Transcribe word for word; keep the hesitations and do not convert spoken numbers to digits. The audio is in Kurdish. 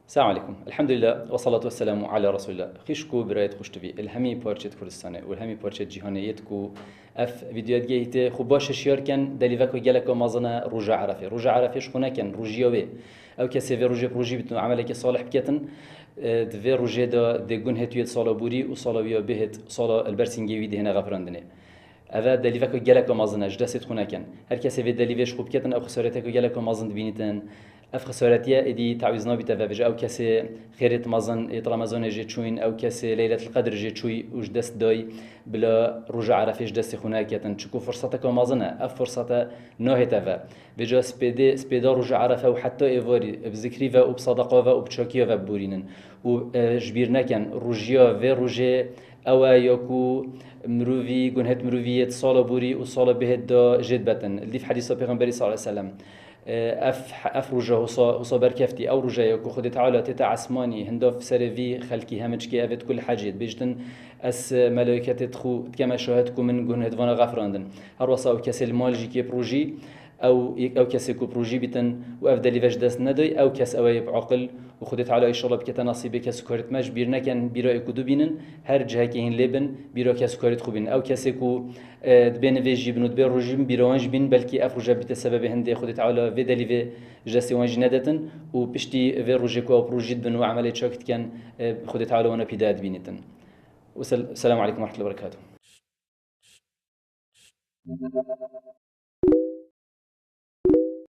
Selamun Aleyküm. Elhamdülillah ve salatu ve selamu ala Resulillah. Xîşk û birayet xweştivî, il hemî parçet Kurdistanê û il hemî parçet cîhanê yêt ku ev vîdyoya digehîte, xwe baş hişyar ken, delîveka geleka mezin e roja Erefê. Roja Erefê ji xwe neken, rojiya wê. Ew kesê vê rojê bi rojî bitin û emeleke salih biketin, e, di vê rojê de dê gunhê tu yêt sala borî û sala wî ya bihêt sala li ber sîngê wî dihêne xefirandinê. Ev e delîveka geleka mezin e, ji destê xwe neken. Her kesê vê delîvê ji xwe biketin, ew xesareteka geleka mezin dibînîtin. Ev xesaretiye êdî tawîz nabîte vebêje, ew kesê xêrêt mezin êt Remezanê jê çûyîn, ew kesê Leyletil Qedr jê çûyî û ji dest dayî, bila roja Erefê ji destê xwe neketin. Çiku firseteka mezin e, ev firsete nahête ve. Vêca spêdê, spêda roja Erefe û heta êvarî bi zikrî ve û bi sedeqa ve û bi çakiya ve biborînin. Û, e, ji bîr neken, rojiya vê rojê ew e ya ku mirovî, gunhêt mirovî yêt sala borî û sala bihêt de jê dibetin. Li dîv hedîsa Pêxemberî sallallahu aleyhi ve sellem. E, ev, ev roja hosa, hosa berkeftî, ew roja ye ku Xwedê Teala tête esmanî, hinda serê vî xelkî hemiçkê evêt ku li hecê dibêjtin, ez, e, melayketê xwe dikeme şahid ku min gunhêt vana xefirandin. Her wesa ew kesê li mal jî kê bi rojî, ew, ew kesê ku bi rojî bîtin û ev delîve ji dest nedayî, ew kes ew e yê bi aqil û Xwedê Teala înşallah bikete nasîbê kes û karêt me, ji bîr neken, bîra ê ku dubînin, her cihekê hîn lê bin, bîra kes û karêt xwe bînin. Ew kesê ku, e, dibê nivêjî bin û dibê rojî bin, bîra wan jî bîn, belkî ev roja bîte sebebê hindê Xwedê Teala vê delîvê ji destê wan jî nedetin û piştî vê rojê ku ew bi rojî dibin û emelê çak dikin, e, Xwedê Teala wana pîdaya dibînîtin. Wesel-, Selamu Aleykum ve Rahmetullahi ve Berekatuhu.